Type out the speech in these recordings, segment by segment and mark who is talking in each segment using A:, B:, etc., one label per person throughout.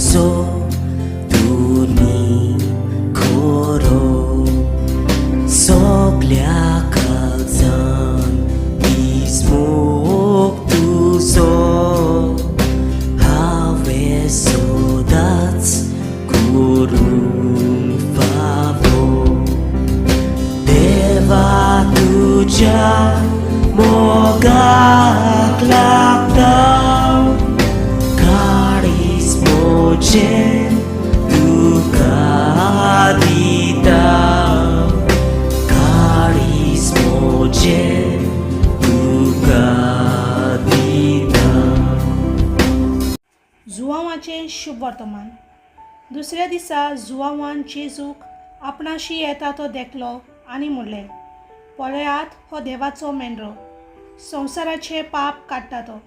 A: तुजो तुनी खरो सगल्या काळजान मोग तुजो हांवें सदांच करूंक फावो. देवा तुज्या मोगाक लागता काळीज म्हजें तुका दिता, काळीज म्हजें तुका दिता.
B: जुवांवाचें शुभ वर्तमान. दुसऱ्या दिसा जुवांवान जेजूक आपणाशी येता तो देखलो आनी म्हणलें, पळयात हो देवाचो मेंढरो, संवसाराचें पाप काडटा तो.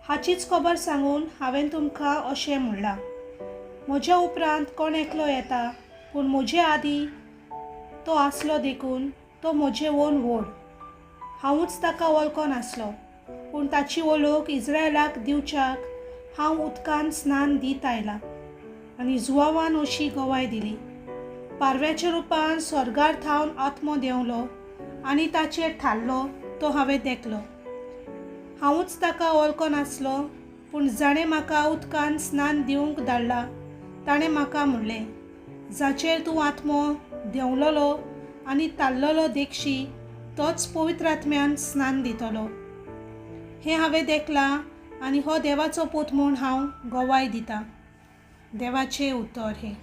B: हाचीच खबर सांगून हांवें तुमकां अशें म्हणलां, म्हज्या उपरांत कोण एकलो येता, पूण म्हजे आदीं तो आसलो देखून तो म्हजे वोन व्हड. हांवूच ताका वळखोन आसलो, पूण ताची वळख इस्रायलाक दिवच्याक हांव उदकान स्नान दीत आयलां. आनी जुवावान अशी गवाय दिली, पारव्याच्या रुपान स्वर्गार थावन आत्मो देंवलो आनी ताचेर थारलो तो हांवें देखलो. हांवूच ताका वळखोन आसलो, पूण जाणें म्हाका उदकान स्नान दिवंक धाडला ताणें म्हाका म्हणलें, जाचेर तूं आत्मो देंवलोलो आनी ताल्लोलो देखशी तोच पवित्र आत्म्यान स्नान दितलो. हें हांवें देखलां आनी हो देवाचो पूत म्हूण हांव गवाय दितां. देवाचें उतर हें.